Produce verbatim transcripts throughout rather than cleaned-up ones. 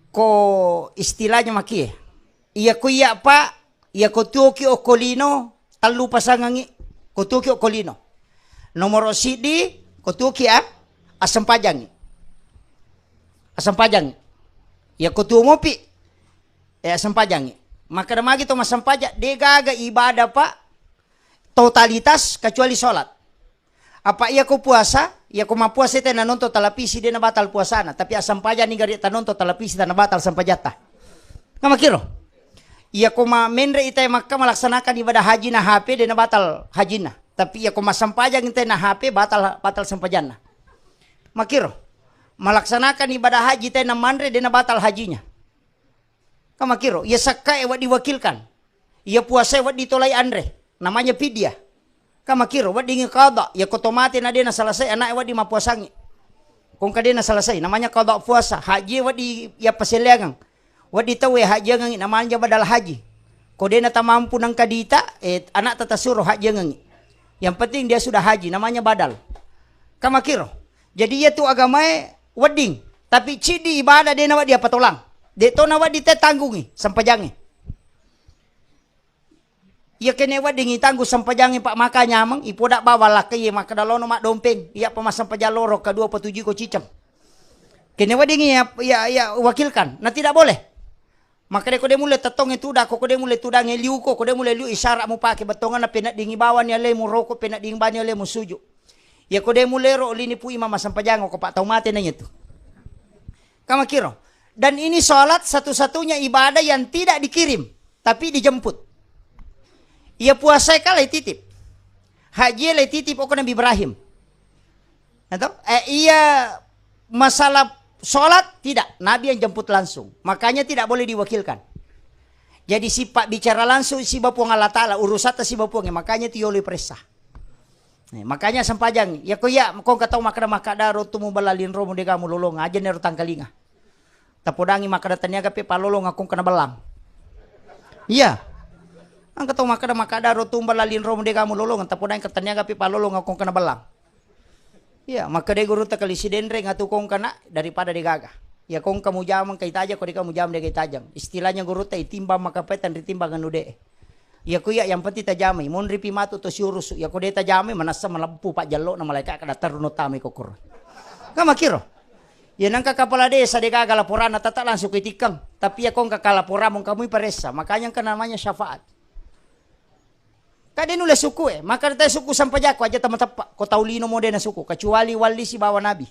ko istilahnya makie. Iya ko iya, Pak, iya ko tuoki okko lino, tellu pasangangi, ko tuoki okko lino. Nomoro siddi, ko tuoki a-, assempajangi. Assempajangi. Iya ko tuo mopi, eh, assempajangi. Makkeda magi to massempajang, de gaga ibadah, Pak, totalitas kecuali sholat. Apa iya ko puasa, iya ko mappuasa tena nonton televisi, dena batal puasana, tapi assempajanni gari tanonton televisi, tena batal sempajatta. Kamakiro. Iya ko ma-, menre ita Makka melaksanakan ibadah haji na H P, dena batal hajina. Tapi iya ko massempajang ita na H P, batal, batal sempajanna. Makiro. Melaksanakan ibadah haji tena manre, dena batal hajinya. Kamakiro, iya sakkae wedding wakilkan. Iya puasae wedding tolai anre. Namanya fidyah. Kamakiro, wedding qada. Iya ko to mate na de naselesai, ana'e wedding mappuasangi. Ko engka de naselesai, namanya qada puasa. Haji wedding iya paselleangang. Wedding tauwe hajiangangi, namanya badal haji. Ko de natamampu nengka dita, eh, ana'ta tasuro hajiangangi. Yang penting dia sudah haji, namanya badal. Kamakiro. Jadi iya tu agamae wedding, tapi ciddi ibadah de nawedding apatolang. De to nawedding te tanggungi sempajangnge. Iya kene wedding itanggung sempajangnge, Pak, maka nyameng, ipoda bawang lakkai, iya makkeda lono maddompeng, iya pa massempajang loro, kedua petuju ko ciceng. Kene wedding iya, iya, iya wakilkan, na tidak boleh. Makkeda ko de mulle tettongnge tudang, ko, ko de mulle tudangnge liuko, ko de mulle liu isyarat mupake bettonganna peneddingi bawani alemu roko, peneddingi bani alemu suju. Iya ko de mulle ro lini pu imam massempajang ko, Pak, tau mate na iya tu. Kamakiro. Dan ini sholat satu-satunya ibadah yang tidak dikirim, tapi dijemput. Iya puasa kala titip. Haji le titip oko Nabi Ibrahim. Atau, eh, iya masalah sholat tidak, Nabi yang jemput langsung. Makanya tidak boleh diwakilkan. Jadi sifat bicara langsung siba Puang Allah Ta'ala, urusatta siba Puang, makanya itu yolo peressa. Eh, makanya sempajang, ya ko iya, ko engka tau makkeda, makkeda ro tu mu balla linro mu dega mu lolong, aja nero tangkalinga. Tapodangi makkeda taniaga pe palolong aku kena belang. Iya. Engka tau makkeda, makkeda ro tu balla linro mu dega mu lolong, tapodangi ke taniaga pe palolong aku kena belang. Iya, makkeda gurutta kali sidenreng atu kongka nak daripada degaga. Iya kongka mujameng kai tajang, ko deka mujameng deka tajang. Istilahnya gurutta itimbang makapetan ritimbang anu de. Iya ko iya yang penting tajamai, monri pi matu to siurusu. Iya ko de tajamai manassa malempu pajjallo na malaika kada terruno tamai kokoro. Kamakiro. Iya nangka kepala desa degaga laporanna tata langsung ko itikkang. Tapi iya kongka ka laporan mong kamu paressa. Makanya engka namanya syafaat. Ka de nulle suku e, maka de suku sampajakku aja tama teppa, ko tau lino mo de na suku, kecuali wali sibawa nabi.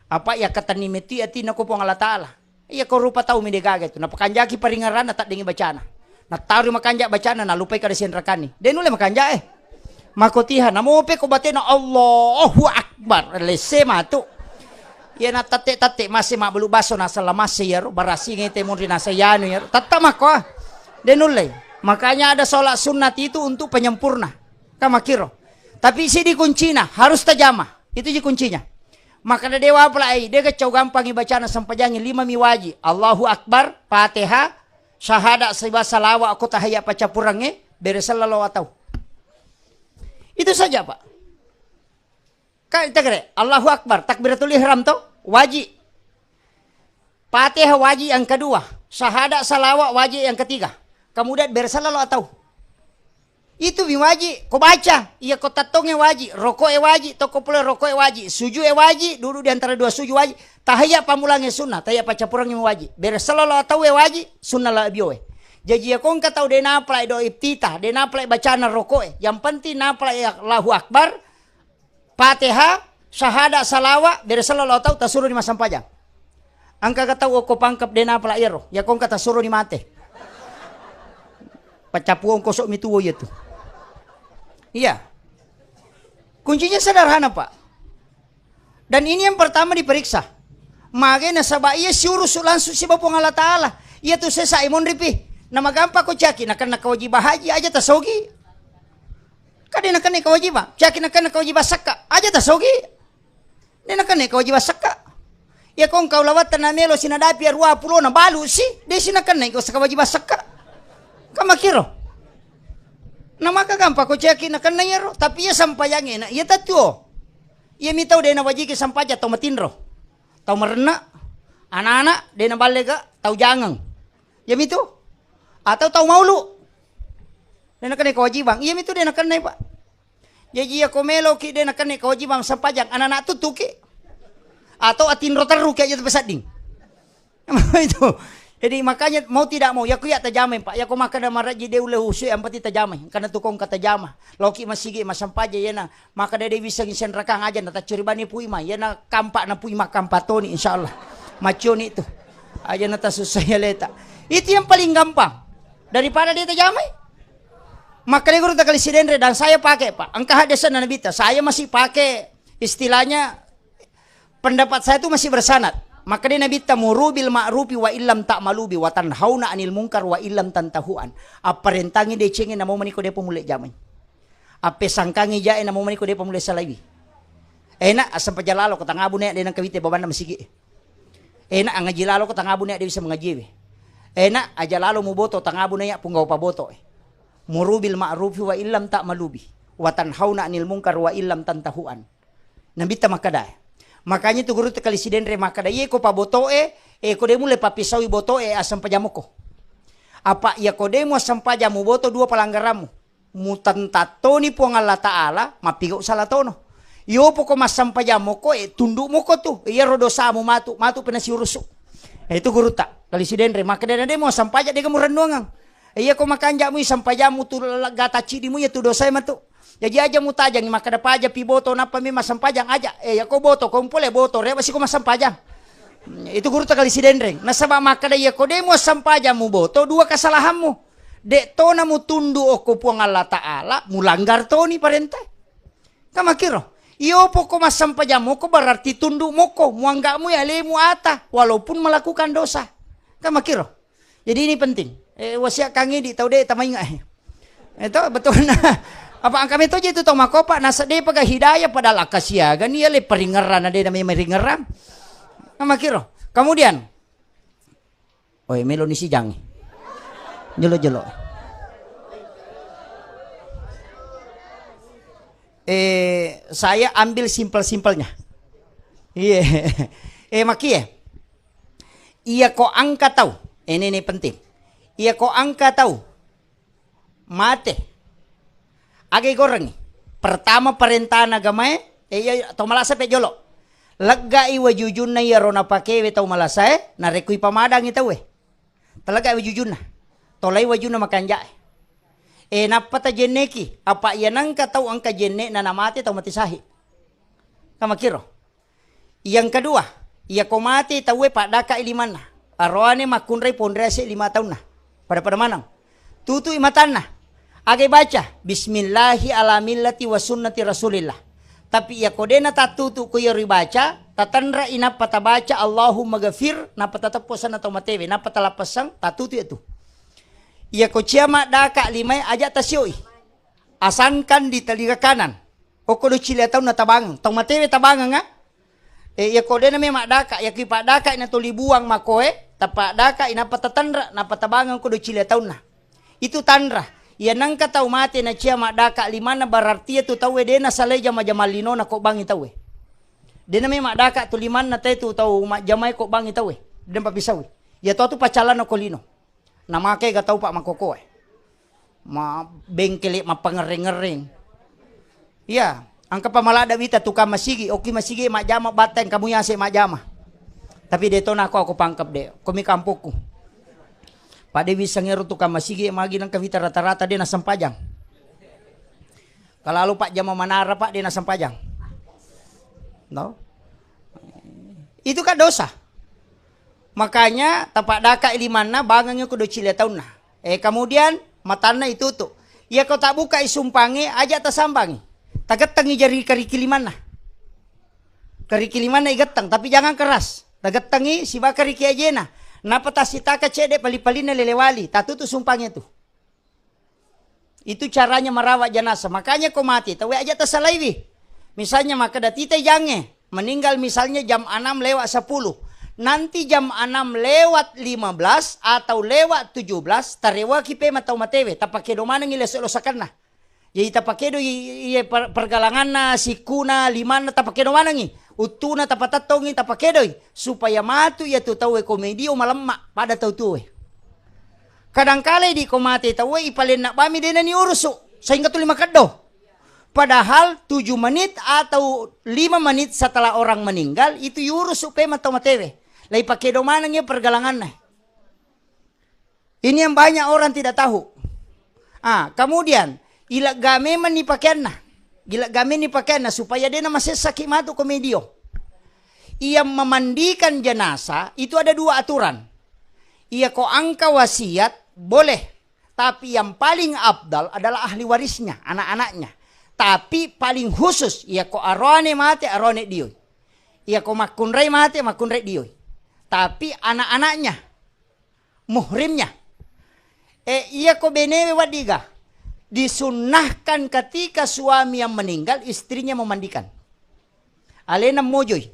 Apa iya katenni metti atinna ko Puang Allah Ta'ala. Iya ko rupa tau mi de gaga tu, napakanjaki paringeranna taddengi bacana. Natarui makanja bacana, nalupai kada senrakani. De nulle makanja e. Makotiha, namope ko batena Allahu Akbar, lesse matu. Iya na tatte-tatte mase mabbelu baso nasala mase iyaro, barasinge te monri nasa iyanu iyaro. Tatta makko ah. De nulle. Makanya ada sholat sunat itu untuk penyempurna. Kamakiro. Tapi sidi kuncina, harus tajama. Itu ji kuncinya. Maka da dewa pala ai, de gaccau gampangi bacana sempajangi lima mi waji. Allahu Akbar, Fatihah, syahadat siba salawa ko tahiyat paccapurangnge, bere sallallahu atau. Itu saja, Pak. Kan tegere, Allahu Akbar, takbiratul ihram to, waji. Fatihah waji yang kedua, syahadat salawat waji yang ketiga. Kemudian bersalawat atau. Itu mi waji, ko baca, iya ko tattonge waji, rokoe waji, toko pole rokoe waji, sujue waji, duduk di antara dua sujud waji, tahiyat pamulange sunnah, tahiyat paccapurange waji, bersalawat atau waji, sunnah la bioe. Jaji iya ko engka tau de napalai do iftitah, de napalai bacana rokoe, yang penting napalai Allahu Akbar, Fatihah, syahadat, salawat, bere sallallahu tau tasuroni massempajang. Engka ga tau okko pangkep de napala iyaro, iya ko engka tasuroni mate. Paccapuong kosok mi tuo iya tu. Iya. Kuncinya sederhana, Pak. Dan ini yang pertama diperiksa. Mage nasaba iya siurusu langsung siba Puang Allah Ta'ala. Iya tu sesa imonripi. Namagampang ko caki, nakenna kewajiban haji aja tasogi. Ka de nakenna kewajiban, caki nakenna kewajiban sakka, aja tasogi. De nakenna kewajiban sakka. Iya ko engka ulawatta namelo sinadapi arua pulona balu si, de si nakenna iko kewajiban sakka. Ka makiro. Na maka gampang ko caki nakenna iyaro, tapi iya sampajangnge na iya tatuo. Iya mi tau de nawajiki sampajang tau matinro. Tau marenna, Anak-anak de' naballe ga tau jangeng. Iyamitu. Atau tau maulu. De' nakenna kewajiban. Iyamitu de' nakenna, Pak. Jaji iyako meloki de' nakenna kewajiban sempajang, anak-anak tuttuki. Atau atinro terruki aja tapi sedding. Itu. Jadi makanya mau tidak mau, yako iya tajamai, Pak. Yako makkeda marajji de' ulle usu, yang penting tajamai. Karena tukong kata jama. Loki masigi massempajang, iyana makkeda de' bisa ngiseng rakang aja, na taccuri bani pui ma. Iyana kampak na pui ma kampak toni, insyaallah. Macioni itu. Aja na tasussai aleta. Itu yang paling gampang. Daripada de' tajamai. Makkeda guru takali sidenre dan saya pakai, Pak. Engka haddesanna Nabitta, saya masih pakai istilahnya pendapat saya itu masih bersanad. Makkeda Nabitta, "Muru bil ma'rufi wa illam ta'malu bi, wa tanhauna 'anil munkar wa illam tantahu an." Apparentangi decengi namo maniko depa mulle jamai. Appesangkangi jae namo maniko depa mulle salaiwi. Enak asempajang lalo ko tangabu ne de' nengka wite babanna masigi. Enak angaji lalo ko tangabu ne de' bisa mangajiwe. Enak aja lalo muboto tangabu ne ya punggawa paboto. Muru bil ma'rufi wa illam ta'malu bi. Wa tanhauna 'anil munkar wa illam tantahu an. Nabitta makkeda. Makanya tu guru tekali sidenre makkeda, "Iye ko pabotoe, e ko de' mulle papisaui botoe, asempajang moko." Apa iya ko de' muassempajang muboto dua palanggarammu. Mutentat toni Puang Allah Ta'ala, mappigau sala tono. Iyo poko massempajang moko, e tundu moko tu. Iyaro dosamu matu, matu pena siurusu. E, itu gurutta. Kali sidenre, makkeda de' muassempajang de' kamu rennuangang. Iya ko makanja'mu sempajammu tu lega taccidimu iya tu dosae matu. Jaji aja mutajangi makkeda paja pi boto nappa mi massempajang aja. Eh, yako boto ko mpole boto rewa siko massempajang. Hmm, itu guru takali sidenreng. Nasaba makkeda iya ko de' muassempajang mu boto dua kesalahanmu. De' tona mutundu okko Puang Allah Ta'ala, mulanggar toni parenta. Kamakiro. Iyo poko massempajang moko berarti tundu moko, muanggak mu alemu ata, walaupun melakukan dosa. Kamakiro. Jadi ini penting. Eh, wasiat kangi di tau de' tamainga. Eh, to, betul na. Apa angka meto je tu tau makopa, nasa de' paga hidayah padahal akasiaga ni ale peringeran ade' namanya meringeran. Kamakiro. Kemudian, oi, melo ni sijang. Jolo-jolo. Eh, saya ambil simpel-simpelnya. Iya. Eh, makie. Iya ko angka tau. Eh, ini, ini penting. Iya ko angka tau mate. Aga igorengngi? Pertama parentana agamae, eh, iya, tau malasa pe jolo. Leggai wajujunna iyaro napakewe tau malasae, narekko ipamadangi tauwe. Taleggai wajujunna. Tolai wajunna makanjae. Eh, nappa tajenneki, apa iya nengka tau engka jenne'na namate tau mate sahid. Kamakiro. Yang kedua, iya ko mate tauwe paddaka'i limanna. Aroane makkunrai ponrease lima taunna. Pada-pada maneng. Tutui matanna. Aga ibaca, "Bismillahi ala millati wa sunnati Rasulillah." Tapi iya ko de' natattutu ko iyaro ibaca, tatenre'i nappa tabaca, "Allahumma ghafir," nappa tateppo senna tau matewe, nappa talappessang, tattutu itu. Iya ko cia maddaka limae aja tasioi. Asangkan di telinga kanan. Okko do cilia taunna tabangeng. Tau matewe tabangeng, ah? Eh, iya ko de' nami maddaka, iya ki paddaka ina tuli buang makoe, tapaddaka inappa tatanra, nappa tabangeng ko do cilia taunna. Itu tanra. Iya nengka tau mate na cia maddaka limanna berarti iya tu tauwe de' nasalai jama-jama linona ko bangi tauwe. De' nami maddaka tu limanna te tu tau majjamai ko bangi tauwe. De' napapisaui. Iya to tu pacalanna ko lino. Namake ga tau pa makokoe. Ma bengkele mappangerreng-ngerreng. Iya, angka pa malada wita tukang masigi, oki masigi majjama batteng kamu yase majjama. Tapi de' tona ko aku pangkep de', komi kampokku. Pada wiseng ero tukang masigi magi nengka wita rata-rata de' nasempajang. Kalalu pajjama manara, Pak, de' nasempajang. No? Itu kan dosa. Makanya tapaddaka limanna bangengngi ko do cilia taunna. Eh, kemudian matanna itutu. Iya ko tabbuka isumpangnge aja tasambangi. Tagettengi jari kariki limanna. Kariki limanna igetteng, tapi jangan keras. Tagettengi sibawa kariki ajena. Napa tasitaka cedde pali-palinna lele wali. Tatutu sumpangnge tu. Itu caranya merawat jenazah. Makanya ko mati, tauwe aja tasalaiwi. Misalnya makkeda tita jange, meninggal misalnya jam enam lewat sepuluh. Nanti jam enam lewat lima belas atau lewat tujuh belas, tarewaki pe matau matewe, tapakedo manengi leso-losakanna. Jadi tapakedo i-, iye per-, pergalanganna, sikkuna, limanna, tapakedo manengi. Uttuna tapatettongi, tapakedoi, supaya matu iyatu tauwe ko medio malemma pada tau tuwe. Kadangkala idi ko mate tauwe, ipalenna bami dena niurusu, sehingga tuli makeddo. Padahal tujuh menit atau lima menit setelah orang meninggal, itu iurusu pemeng tau matewe. Lai pakedo maneng iya pergalanganna. Ini yang banyak orang tidak tahu. Ah, kemudian, ilegga memenni pakaianna. Ilegga memenni pakaianna supaya dena masessaki matu ko medio. Yang memandikan jenazah itu ada dua aturan. Iya ko engka wasiat, boleh. Tapi yang paling afdal adalah ahli warisnya, anak-anaknya. Tapi paling khusus, iya ko arone mate, arone dioi. Iya ko makkunrai mate, makkunrai dioi. Tapi anak-anaknya, muhrimnya. Eh, iya ko benewe waddiga, disunnahkan ketika suami yang meninggal, istrinya memandikan. Alena mojoi.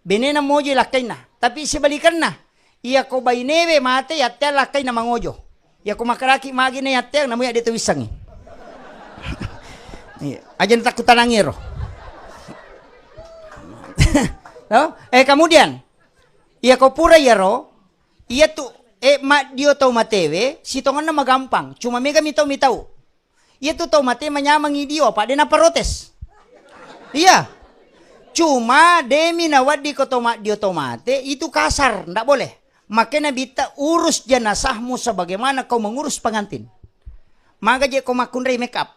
Benena mojoi lakkainna. Tapi sebalikanna, iya ko bainewe mate, yatteang lakkainna mangojo. Iya ko makaraki magi na yatteang, namu yadde tawissangi. Iya, aja natakkutanangi ero. No? Eh, kemudian, iya ko pura iyaro, iyatu, eh, maddio tau matewe, sitongenna magampang. Cuma mega mi tau mitau. Iyatu tau mate manyameng idio, apa de naprotes. Iya. Cuma demi nawaddi ko to maddio to mate, itu kasar, ndak boleh. Makanya Nabitta, urus jenazahmu sebagaimana kau mengurus pengantin. Maga je ko makkunrai make up,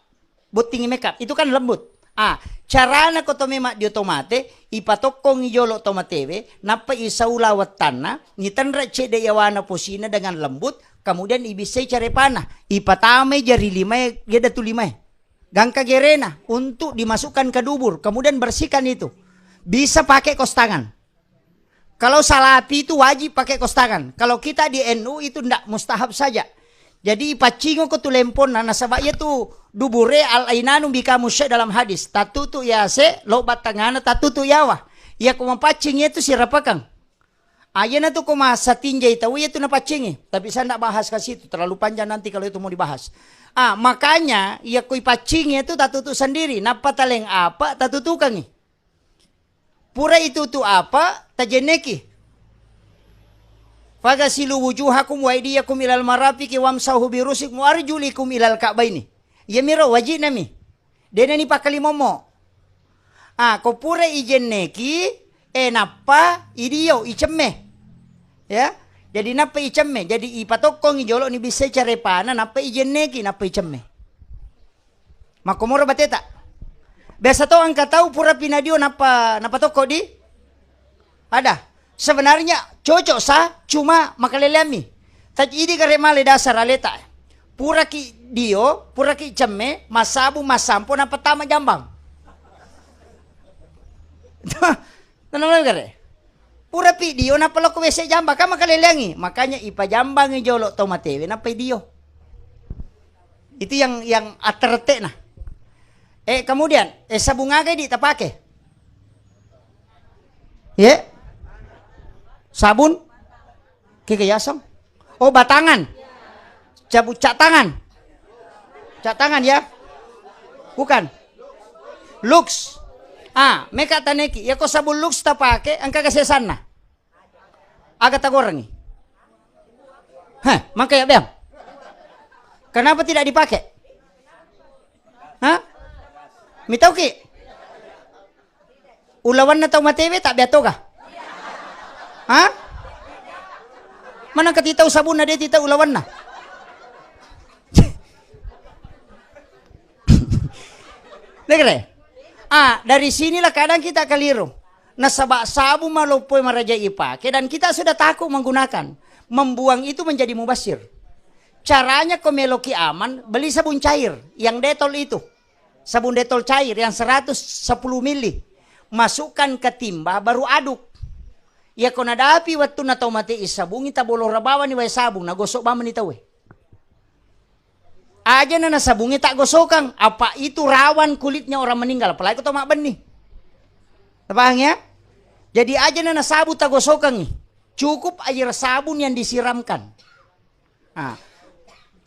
bottingi make up, itu kan lembut. Ah, carana ko to mema dio to mate, ipatokkongi jolo to matewe, nappa isau lawettanna, nitenre cedde yawana posina dengan lembut, kemudian ibissai carepana, ipatamai jari limae, gedatu limae. Gangka gerena untuk dimasukkan ke dubur, kemudian bersihkan itu. Bisa pakai kos tangan. Kalau salapi itu wajib pakai kos tangan. Kalau kita di N U itu ndak, mustahab saja. Jadi ipaccingo ko tu lemponna, nasaba iya tu dubure al ainanu bikamu syai dalam hadis. Tatutu yase, loba tangana, tatutu yawa. Iya ko mapaccing itu sirapakang. Ayana tu ko masatinjai tau iya tu napaccingi. Tapi saya ndak bahas ke situ, terlalu panjang nanti kalau itu mau dibahas. Ah, makanya iya ko ipaccingi itu tatutu sendiri. Nappa taleng apa tatutukangi. Pura itutu apa tajenneki. Fagasilu wujuhakum wa aidiyakum ilal marafiqi wamsahu birusikum wa arjulikum ilal ka'baini. Iyamiro wajinami. Denani pakkalimommo. Ah, ko pura ijenneki, eh, nappa idio, icemme. Ya. Jadi nappa icemme. Jadi ipatokkongi jolo ni bissai carepana, nappa ijenneki, nappa icemme. Makkomoro bateta. Biasa to engka tau pura pinadio nappa, nappa tokko di? Ada. Sebenarnya cocok sa, cuma makaleleammi. Taji idi gare male dasar aleta. Puraki dio, puraki cemme, masabu, masampo, nappa tama jambang. Tenang gare. Pura pi dio nappa lokko W C jambang, kan makaleleangi. Makanya ipajambangi jolo to matewe nappa idio. Itu yang, yang atterette'na. Eh, kemudian, eh, sabung aga di tapake? Ye? Sabun? Kega yaseng? Oh, batangan. Cabu cat tangan. Cat tangan ya? Bukan. Lux. Ah, meka taneki. Ya ko sabun Lux tapake, engka kesesanna. Aga tagorengi? Heh, mangka ya beang. Kenapa tidak dipakai? Hah? Mitauki? Ulawanna tau matewe tak beatoga? Hah? Mana ketitau sabunna de titau ulawanna? Dengar ya? Ah, dari sinilah kadang kita keliru. Nasaba sabung maloppo maraja ipake dan kita sudah takut menggunakan. Membuang itu menjadi mubasir. Caranya ko meloki aman, beli sabun cair yang Dettol itu. Sabun Dettol cair yang seratus sepuluh mili. Masukkan ke timba, baru aduk. Ya ko nadapi wettunna tau mate isabungi, tabolora bawani wae sabung, nagosok bawani tauwe. Aja na nasabungi tak gosokang, apa itu rawan kulitnya orang meninggal, apalagi ko to mabbenni. Paham ya? Jadi aja na nasabu tak gosokangi. Cukup air sabun yang disiramkan. Ah.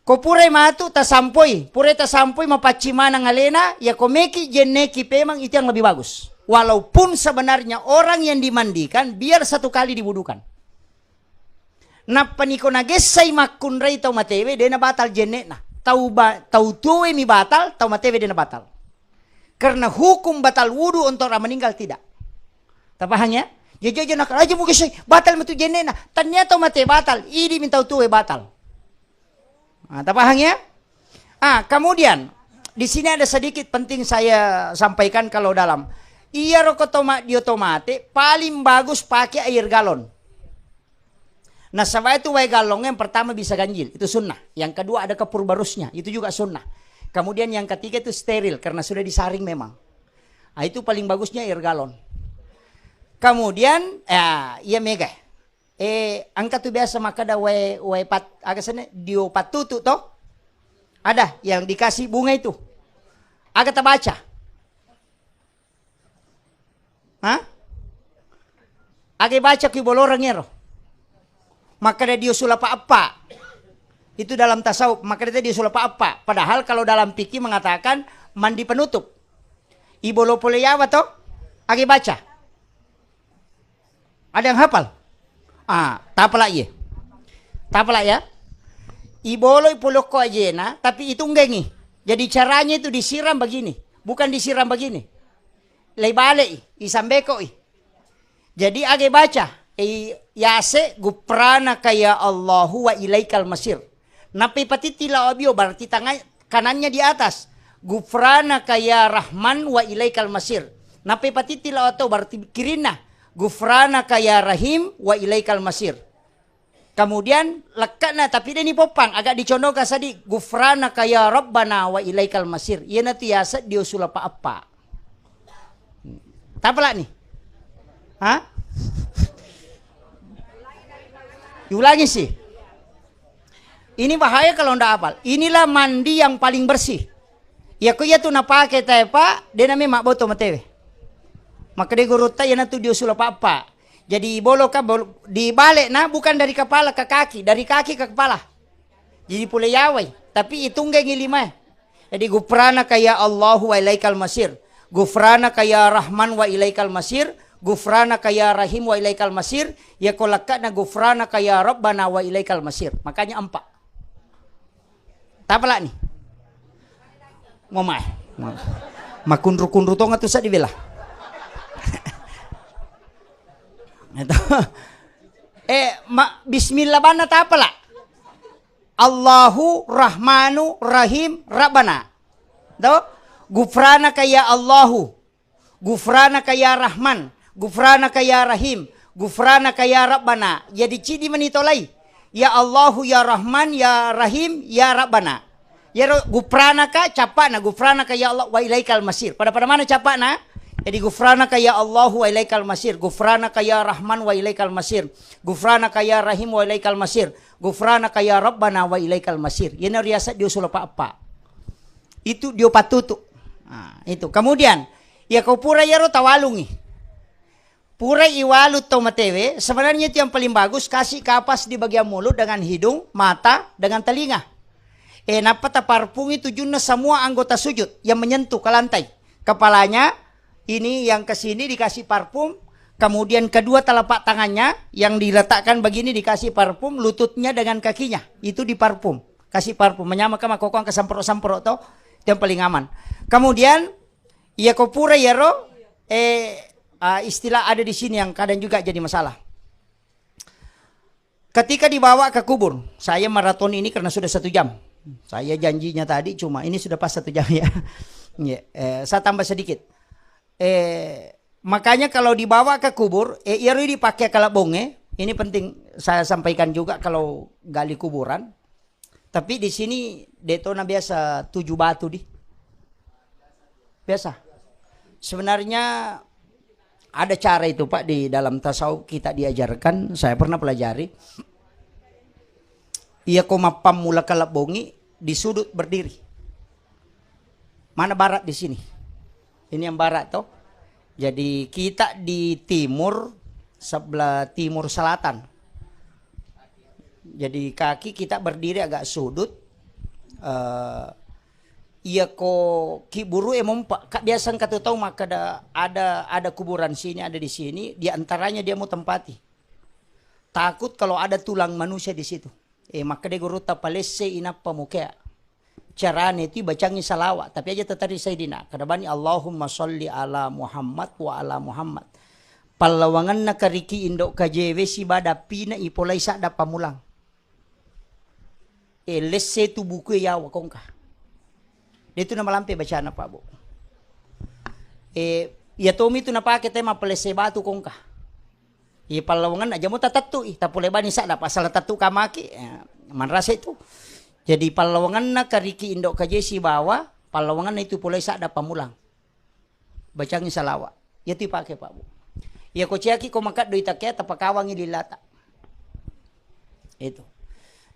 Ko purai matu tasampoi, purai tasampoi mapacci maneng alena, ya ko meki jenneki pemang itu yang lebih bagus. Walaupun sebenarnya orang yang dimandikan biar satu kali diwudukan. Nappa niko nagessai makkunrai tau matewe, dena batal jenne'na. Tau ba-, tau tuwe mi batal, tau matewe dena batal. Karena hukum batal wudu untuk orang meninggal tidak. Tapahang ya? Jajaja nak aja mugessai, batal metu jenne'na. Tania tau mate batal, idi mi tau tuwe batal. Nah, tapahang ya? Ah, kemudian di sini ada sedikit penting saya sampaikan kalau dalam. Iya roko toma-, dio tomate paling bagus pakai air galon. Nasaba itu wae galon yang pertama bisa ganjil, itu sunnah. Yang kedua ada kapur barusnya, itu juga sunnah. Kemudian yang ketiga itu steril karena sudah disaring memang. Ah, itu paling bagusnya air galon. Kemudian, ya, iya mega. Eh, engka tu biasa makkeda wae, wae pat-, aga senna, dio pattutu to? Ada yang dikasih bunga itu. Aga tabaca? Hah? Aga baca ki boloreng ero. Makkeda dio sulapa eppa. Itu dalam tasawuf, makkeda dio sulapa eppa. Padahal kalau dalam fikih mengatakan mandi penutup. Ibolo pole yawa to? Aga baca? Ada yang hafal? Ah, tapala iye. Tapala ya. Iboloi polokko ajena, tapi itunggengi. Jadi caranya itu disiram begini, bukan disiram begini. Lei balei, isambekoi. Jadi age baca, eh, yase gufranaka ya Allahu wa ilaikal masir. Nappi patitti lao abio, berarti tangan kanannya di atas. Gufranaka ya Rahman wa ilaikal masir. Nappi patitti lao atau berarti kirinna. Gufranaka ya Rahim wa ilaikal masir. Kemudian lekkana tapi deni poppang, agak dicondongkan sadi, gufranaka ya Rabbana wa ilaikal masir. Iyanatu yase dio sulapa eppa. Tapalak nih. Hah? Diulangi sih. Ini bahaya kalau ndak hafal. Inilah mandi yang paling bersih. Iya ko iya tu napake tae, Pak, de nami mabboto matewe. Maka de gurutta iyanatu dio sulapa eppa. Jadi boloka bol-, dibalekna bukan dari kepala ke kaki, dari kaki ke kepala. Jadi pole yawai, tapi itunggengi limae. Jadi gufranaka ya Allahu wa ilaikal masir. Gufranaka ya Rahman wa ilaikal masir. Gufranaka ya Rahim wa ilaikal masir. Ya ko lekkana gufranaka ya Rabbana wa ilaikal masir. Makanya empat. Tapalak nih. Mau mai. Makunru-kunru tonga tu sadi bela. Itu. Eh, ma-, bismillah banna tapalak. Allahu Rahmanu Rahim Rabbana. To? Gufranaka ya Allahu. Gufranaka ya Rahman. Gufranaka ya Rahim. Gufranaka ya Rabbana. Jadi cidi mani tolai. Ya Allahu ya Rahman ya Rahim ya Rabbana. Yaro gufranaka capana, gufranaka ya Allah wa ilaikal masir. Pada-pada mana capana? Jadi gufranaka ya Allahu wa ilaikal masir. Gufranaka ya Rahman wa ilaikal masir. Gufranaka ya Rahim wa ilaikal masir. Gufranaka ya Rabbana wa ilaikal masir. Iyana riaseng dio sulapa eppa. Itu dio pattutu. Nah, itu. Kemudian, iya ko pura iyaro tawalungi. Pura iwalu to matewe, sebenarnya itu yang paling bagus, kasih kapas di bagian mulut dengan hidung, mata, dengan telinga. Eh, nappa taparpungi tujunna semua anggota sujud yang menyentuh ke lantai. Kepalanya, ini yang ke sini dikasih parfum, kemudian kedua telapak tangannya yang diletakkan begini dikasih parfum, lututnya dengan kakinya itu diparfum, kasih parfum, menyamakan makokong ke semprot-semprot to, itu yang paling aman. Kemudian iya ko pura iyaro, eh, ah, istilah ada di sini yang kadang juga jadi masalah. Ketika dibawa ke kubur, saya maraton ini karena sudah satu jam. Saya janjinya tadi cuma ini sudah pas satu jam ya. Ya, eh, saya tambah sedikit. Eh, makanya kalau dibawa ke kubur, eh, iyaro dipakai kalabonge, ini penting saya sampaikan juga kalau gali kuburan. Tapi di sini detona biasa tujuh batu di. Biasa. Sebenarnya ada cara itu, Pak, di dalam tasawuf kita diajarkan, saya pernah pelajari. Iya ko mappammula kalebbongi di sudut berdiri. Mana barat di sini? Ini yang barat toh. Jadi kita di timur, sebelah timur selatan. Jadi kaki kita berdiri agak sudut, eh, Iyako kibburu'e mompa, ka biasa engka tu tau makkeda, ada, ada kuburan sini, ada di sini, di antaranya dia mau tempati. Takut kalau ada tulang manusia di situ. Eh, makkeda gurutta, palessei inappa mukea. Carane tu bacangi salawat, tapi aja tetari Sayyidina. Kada bani, "Allahumma sholli ala Muhammad wa ala Muhammad." Pallawangenna kariki indo kajewe siba dappina ipolai sadda pamulang. Eh, lesse tu buku yawa kongka. Dia tu namalampe bacana, Pak Bu. Eh, iya tomi tu napake tema pelesse batu kongka. Iya pallawangenna aja mo tatettu i, tapole bani sadda pasal tettu kamaki, eh, manrasa itu. Jadi pallawangenna kariki indo kaje sibawa pallawangenna itu pole sadda pamulang. Bacangi salawa. Iya tu ipake, Pak Bu. Iya ko ciaki ko makaddo itakea tapakawangi lilata. Itu.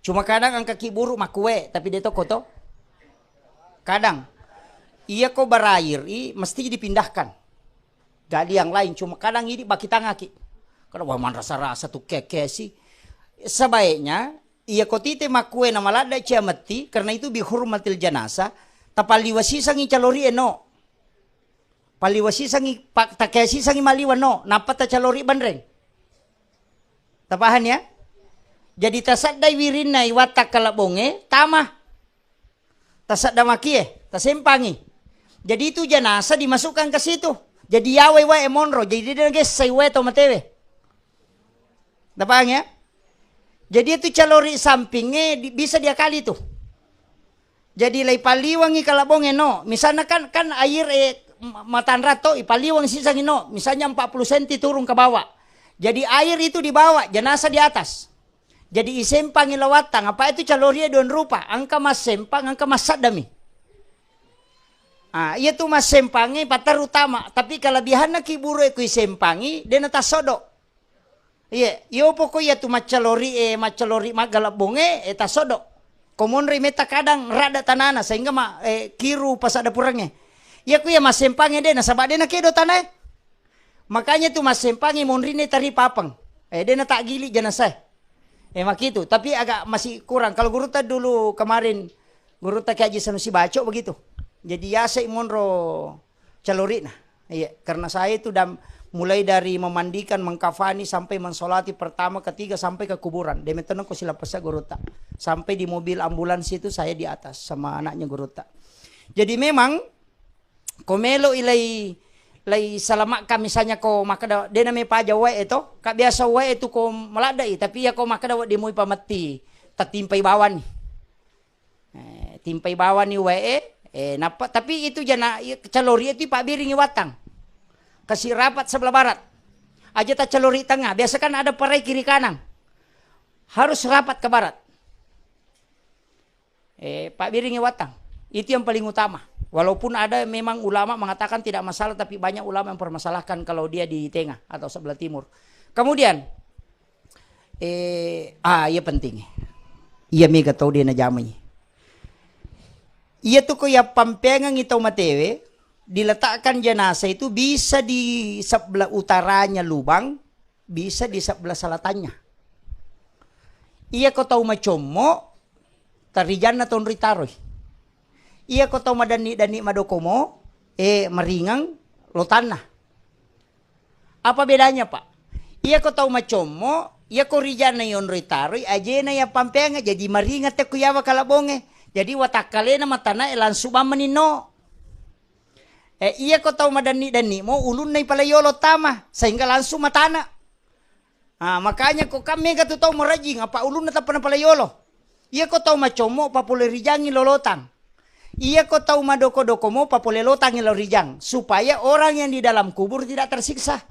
Cuma kadang engka kiburu makkue, tapi de to koto. Kadang iya ko barair i mesti dipindahkan. Gali yang lain, cuma kadang idi bakitangaki. Kada wah manrasa-rasa tu keke si. Sebaiknya iya ko tite makkue na maladda cia metti, karena itu bihurmatil janasa, tapalliwa sisangi calori eno. Palliwa sisangi, pa-, takea sisangi maliwa no, nappa tacalori banreng. Tapahan ya? Jadi tasaddai wirinna iwatta kalabbonge, tama. Tasadda makie, tasempangi. Jadi itu jenazah dimasukkan ke situ. Jadi yawai wae monro, jadi dia gessai wae tau matewe. Tapahang ya? Jadi itu calori sampingnge di-, bisa diakali tu. Jadi lai paliwangi kalabbonge no. Misalnya kan, kan air, eh, ma-, matanra to, ipaliwang sisangi no. Misalnya empat puluh senti turun ke bawah. Jadi air itu di bawah, jenazah di atas. Jadi isempangi lawattang, apa itu calorie dua rupa, engka massempang, engka massaddami. Ah, iya tu massempangi patterru tama, tapi kelebihanna kiburu e kui sempangi, dena tassodo. Iya, iyo poko iya tu maccalori, eh, maccalori maggalabbonge, eh, tassodo. Ko monri metta kadang radda tanana, sehingga ma-, eh, kiru pasadda purengnge. Iya ku iya massempangi de, nasaba dena kedo tanae. Makanya tu massempangi monrinne tari papeng. Eh, dena taggili jenazah. Eh, makitu. Tapi agak masih kurang. Kalau gurutta dulu kemarin, gurutta Kiai Haji Sanusi Baco begitu. Jadi yasai monro calorina. Iya, karena saya itu dan mulai dari memandikan, mengkafani sampai mensolati pertama, ketiga sampai ke kuburan. Demikian ko silapesa gurutta. Sampai di mobil ambulans itu saya di atas sama anaknya gurutta. Jadi memang ko melo i lai, lai salamakka misalnya ko makkeda dena me paja wae to, ka biasa wae tu ko maladda i, tapi iya ko makkeda wedding mui pametti, tatimpai bawani. Eh, timpai bawani wae, eh, nappa, tapi itu jana, i-, calori itu pabbiringi wattang. Kasih rapat sebelah barat. Aja ta calori tengah. Biasa kan ada parai kiri kanan. Harus rapat ke barat. Eh, pabbiringi wattang. Itu yang paling utama. Walaupun ada memang ulama mengatakan tidak masalah, tapi banyak ulama yang permasalahkan kalau dia di tengah atau sebelah timur. Kemudian, Eh, ah, iya penting. Iya mega tau de najamai. Iya tu ko yappampeangengi tau matewe, diletakkan jenazah itu bisa di sebelah utaranya lubang, bisa di sebelah selatannya. Iya ko tau macommo, tarijanna tonri taroi. Iya ko tau madanni-danni madokomo, eh, maringeng lotanna. Apa bedanya, Pak? Iya ko tau macommo, iya ko rijanna yonroi taroi, ajena yappampeangnge, jadi maringeng tekku yawa kalabongnge. Jadi watakkalena matanae langsung bammeninno. Eh, iya ko tau madanni-danni mo, ulunna ipalaiolo tama, sehingga langsung matana. Ah, makanya ko kan mega tu tau marajing, apa ulunna tappa napalaiolo. Iya ko tau macommo, papole rijangi lolotang. Iya ko tau madoko-doko mo, papole lotangi lao rijang, supaya orang yang di dalam kubur tidak tersiksa.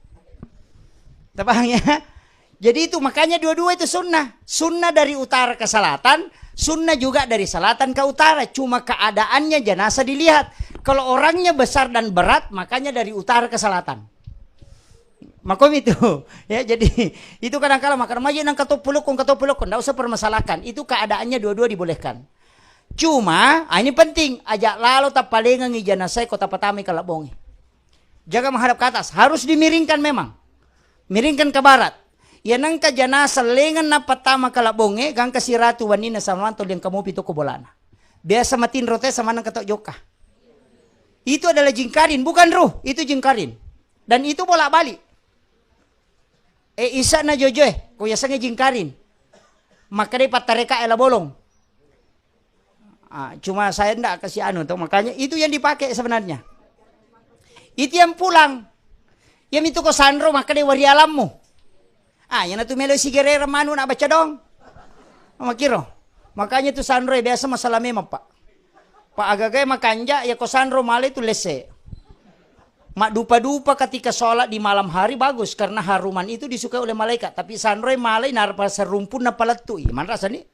Tapahang ya? Jadi itu makanya dua-dua itu sunnah. Sunnah dari utara ke selatan, sunnah juga dari selatan ke utara. Cuma keadaannya jenazah dilihat. Kalau orangnya besar dan berat, makanya dari utara ke selatan. Makomi itu. Ya, jadi itu kadang kala makkeda maje nang katoppo lokko, katoppo lokko, ndak usah permasalahkan. Itu keadaannya dua-dua dibolehkan. Cuma, ah, ini penting, aja lalo tappalengengi jenazah ko tapatamai kalabongnge. Jaga menghadap ke atas, harus dimiringkan memang. Miringkan ke barat. Iya nengka jenazah lengeng nappa tama kalabongnge, gangka siratu wanina samanto liang kamopi toko bolana. Biasa matinro te samaneng ketok jokka. Itu adalah jingkarin, bukan ruh, itu jingkarin. Dan itu bolak-balik. Eh, isa na jojoe, ko yasengnge jingkarin. Maka dei pattareka ela bolong. Ah, cuma saya ndak kasih anu tuh, makanya itu yang dipakai sebenarnya. Itu yang pulang. Iya mitu ko sanro, maka dei wari alammu. Ah, iyanatu melo sigerereng manu na baca dong. Makiro. Makanya tu sanroe biasa masalah memang, Pak. Pak, agagae makanja, ya ko sanro malai tu lesse. Maddupa-dupa ketika sholat di malam hari bagus karena haruman itu disukai oleh malaikat. Tapi sanroe malai narpa serumpunna palettu. Ih, manrasa ni?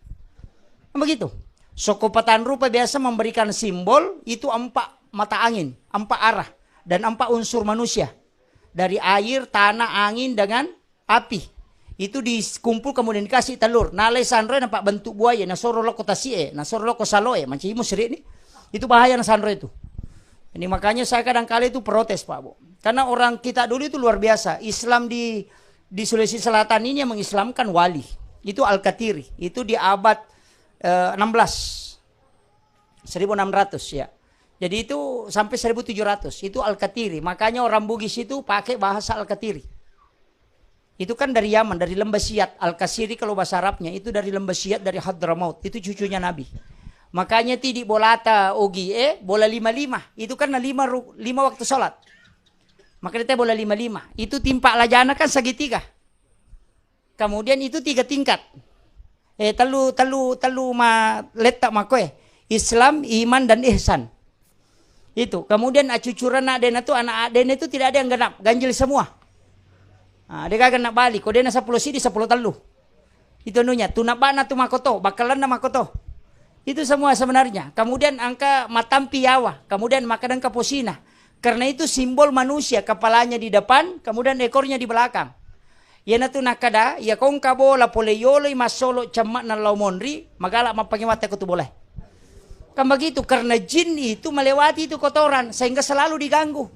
Begitu. Soko patanrupa biasa memberikan simbol itu empat mata angin, empat arah, dan empat unsur manusia. Dari air, tanah, angin, dengan api. Itu dikumpul kemudian dikasih telur. Nalai sanroe nampak bentuk buaya, nasoro loko tasi'e, nasoro loko saloe, mancaji musrik ni. Itu bahaya na sanroe itu. Ini makanya saya kadang kali itu protes, Pak Bu. Karena orang kita dulu itu luar biasa. Islam di di Sulawesi Selatan ini yang mengislamkan wali. Itu Al-Katiri. Itu di abad eh, enam belas. seribu enam ratus, ya. Jadi itu sampai seribu tujuh ratus. Itu Al-Katiri. Makanya orang Bugis itu pakai bahasa Al-Katiri. Itu kan dari Yaman, dari Lembah Siat. Al-Kasiri kalau bahasa Arabnya, itu dari Lembah Siat, dari Hadramaut. Itu cucunya Nabi. Makanya tidi bolata ogi, eh, bola lima-lima. Itu kan lima, ru- lima waktu sholat. Makanya teh bola lima-lima. Itu timpak lajana kan segitiga. Kemudian itu tiga tingkat. Eh, tellu, tellu, tellu ma letta makkoe. Islam, iman, dan ihsan. Itu. Kemudian acucuran addena tu, anak addena itu tidak ada yang genap, ganjil semua. Ah, de gaga na bali, ko dena sepuluh sidi, sepuluh tellu. Itu anunya, tu nabana tu makoto, bakalanna makoto. Itu semua sebenarnya. Kemudian engka matampi yawa, kemudian makkeda engka posina. Karena itu simbol manusia, kepalanya di depan, kemudian ekornya di belakang. Iyanatu nakkeda, iya ko engka bola pole yoloi massolo cemme'na lao monri, magala mappangewatta ko tu bola. Kan begitu, karena jin itu melewati itu kotoran sehingga selalu diganggu.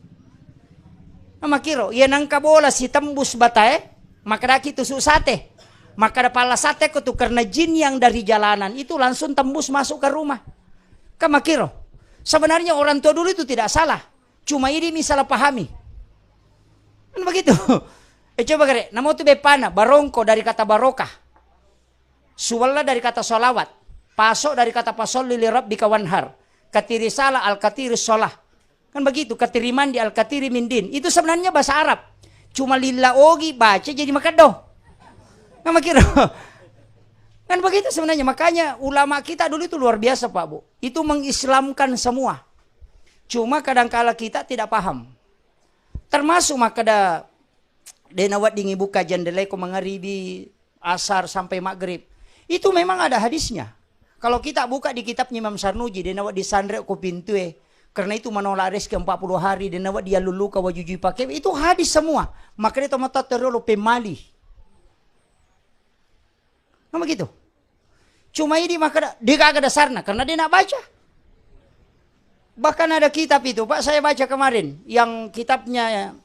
Nah, makiro, iya nengka bola sitembus batae, makkedaki tusuk sate. Makkeda palla sate ko tu, karena jin yang dari jalanan itu langsung tembus masuk ke rumah. Kan makiro. Sebenarnya orang tua dulu itu tidak salah. Cuma ini misalnya pahami. Kan begitu. Eh, coba kare, namo tu beppana, barongko dari kata barokah. Suwella dari kata sholawat. Paso dari kata fasolli li rabbika wanhar. Katiri salah, al katiri sholah. Kan begitu, katiri mandi, al katiri mindin. Itu sebenarnya bahasa Arab. Cuma lilla ogi baca jadi makeddo. Kan begitu. Kan begitu sebenarnya. Makanya ulama kita dulu itu luar biasa, Pak Bu. Itu mengislamkan semua. Cuma kadangkala kita tidak paham. Termasuk makkeda de naweddingi buka jendela ko mangaribi, asar sampai maghrib. Itu memang ada hadisnya. Kalau kita buka di kitabnya Imam Sarnuji, de nawedding sanre ko pintue. Karena itu menolak rezeki empat puluh hari, de nawedding yalluluka wajujui pake. Itu hadis semua. Makanya tomatta terolo pemali. Nah, begitu. Cuma ini maka de gaga dasarna karena dia nak baca. Bahkan ada kitab itu, Pak, saya baca kemarin yang kitabnya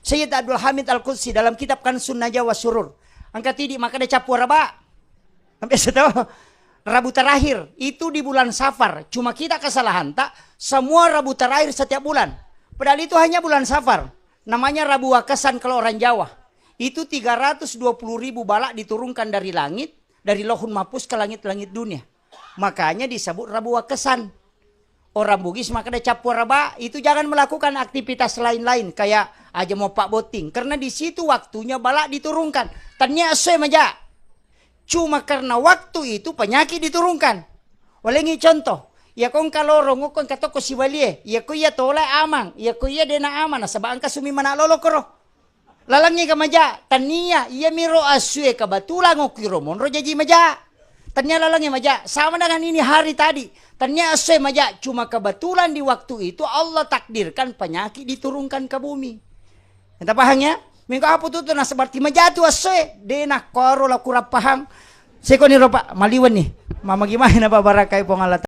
Sayyid Abdul Hamid Al-Qudsi dalam kitab Kansun Najwa Surur. Angka tidi maka ada capu raba. Sampai saya tahu Rabu terakhir itu di bulan Safar. Cuma kita kesalahan tak semua Rabu terakhir setiap bulan. Padahal itu hanya bulan Safar. Namanya Rabu Wakesan kalau orang Jawa. Itu tiga ratus dua puluh ribu balak diturunkan dari langit, dari Lauhul Mahfuz ke langit-langit dunia. Makanya disebut Rabu Wakesan. Orang Bugis makkeda capu raba, itu jangan melakukan aktivitas lain-lain kayak aja mau pak botting. Karena di situ waktunya balak diturunkan. Tania esso maja. Cuma karena waktu itu penyakit diturunkan. Walengi contoh, iya ko engka lorong, ko engka tokko sibalie, iya ko iya tola amang, iya ko iya dena amang, nasaba engka sumi mana lolo koro. Lalengngi ka maja, tania iya miro assue kebetulan okiro monro jaji maja. Tania lalengngi maja, sama dengan ini hari tadi. Tania assue maja, cuma kebetulan di waktu itu Allah takdirkan penyakit diturunkan ke bumi. Kita paham ya? Minggu apa tu, tu nasaba ti maja tu assue, dena koro la kurang paham. Sekoni ropa maliwan nih. Mama gimana, Pak, barakai Puang Allah